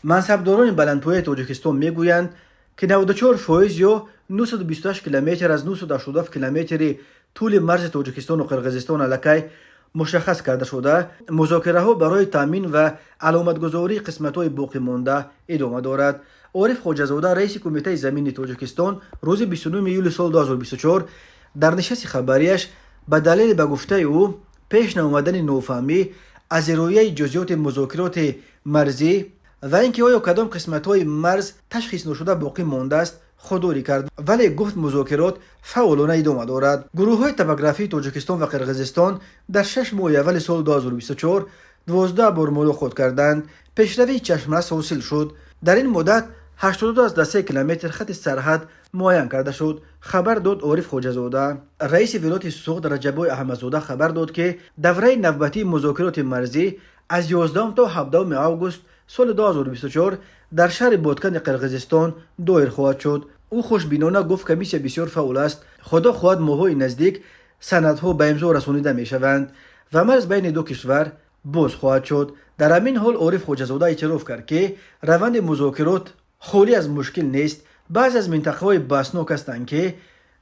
Мансабдорони баландпояи Тоҷикистон мегӯянд, ки 94% ё 928 километр аз 987 километри тӯли марзи Тоҷикистону Қирғизистон аллакай мушаххас карда шуда, музокираҳо барои таъмин ва аломатгузории қисматҳои боқимонда идома дорад. Ориф Хоҷазода, раиси Кумитаи замини Тоҷикистон, рӯзи 29 июли соли 2024 дар нишасти хабарияш ба далели, ба гуфтаи ӯ, пеш наомадани нофаҳмӣ аз ирояи ҷузъиёти музокироти марзӣ ва ин ки оё кадом қисматҳои марз ташхис ношуда боқӣ мондааст, худдорӣ кард, вале гуфт, музокирот фаъолона идома дорад. Гурӯҳҳои топографии Тоҷикистон ва Қирғизистон дар 6 моҳи аввали соли 2024 12 бор мулоқот карданд. Пешравии чашмрас ҳосил шуд. Дар ин муддат 82,3 километр хати сарҳад муайян карда шуд, хабар дод Ориф Хоҷазода. Раиси вилояти Суғд Раҷаббой Аҳмадзода хабар дод, ки давраи навбатии музокироти марзӣ аз 11 то 17 август соли 2024 дар шаҳри Боткани Қирғизистон доир хоҳад шуд. Ӯ хушбинона гуфт, комиссия бисёр фаъол аст, Худо хоҳад, моҳҳои наздик санадҳо ба имзо расонида мешаванд ва марз байни ду кишвар боз хоҳад шуд. Дар ҳамин ҳол Ориф Хоҷазода эътироф кард, ки раванди музокирот холӣ аз мушкил нест. Баъзе аз минтақаҳои баҳснок ҳастанд, ки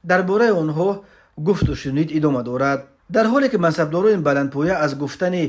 дар бораи онҳо гуфту шунид идома дорад. Дар ҳоле ки мансабдорони баландпоя аз гуфтани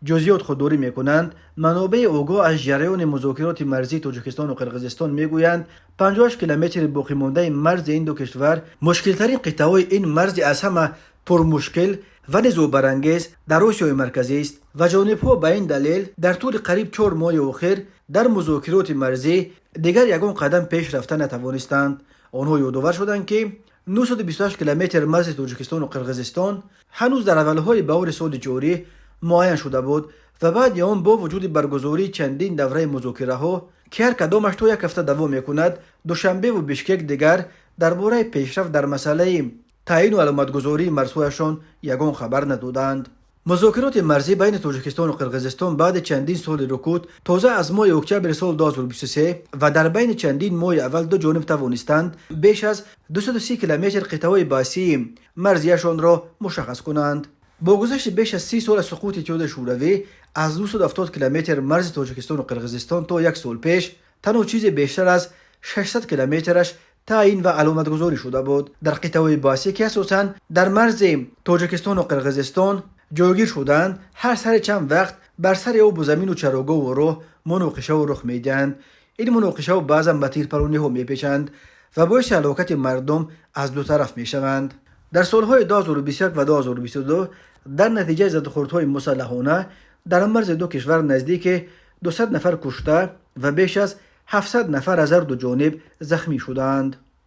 ҷузъиёт худдорӣ мекунанд, манобеи огоҳ аз ҷараёни музокироти марзии Тоҷикистону Қирғизистон мегӯянд, 58 километри боқимондаи марзи ин ду кишвар мушкилтарин қитъаҳои ин марзи аз ҳама пурмушкил ва низоъбарангез дар Осиёи Марказист ва ҷонибҳо ба ин далел дар тӯли қариб 4 моҳи охир дар музокироти марзӣ дигар ягон қадам пеш рафта натавонистанд. Онҳо ёдовар шуданд, ки 928 километр марзи Тоҷикистону Қирғизистон ҳанӯз дар аввалҳои баҳори соли ҷорӣ муайян шуда буд ва баъди он бо вуҷуди баргузории чандин давраи музокираҳо, ки ҳар кадомаш то як ҳафта давом мекунад, Душанбеву Бишкек дигар дар бораи пешрафт дар масъалаи таъину аломатгузории марзҳояшон ягон хабар надоданд. Музокироти марзӣ байни Тоҷикистону Қирғизистон баъди чандин соли рукуд тоза аз моҳи октябри соли 2023 ва дар байни чандин моҳи аввал ду ҷониб тавонистанд беш аз 230 километр қитъаҳои баҳсии марзияшонро мушаххас кунанд. Бо гузашти беш аз 30 сол аз суқути Иттиҳоди Шӯравӣ, аз 270 километр марзи Тоҷикистону Қирғизистон то як сол пеш танҳо чизе бештар аз 600 километраш таъин ва аломатгузорӣ шуда буд. Дар қитъаҳои баҳсӣ, ки асосан дар марзи Тоҷикистону Қирғизистон ҷойгир шуданд, ҳар сари чанд вақт бар сари обу замину чарогоҳу роҳ муноқишаҳо рух медиҳанд. Ин муноқишаҳо баъзан ба тирпарониҳо мепечанд ва боиси ҳалокати мардум аз ду тараф мешаванд. Дар солҳои 2021 ва 2022 дар натиҷаи задухӯрдҳои мусаллаҳона дар марзи ду кишвар наздики 200 нафар кушта ва беш аз 700 нафар аз ҳар ду ҷониб захмӣ шудаанд.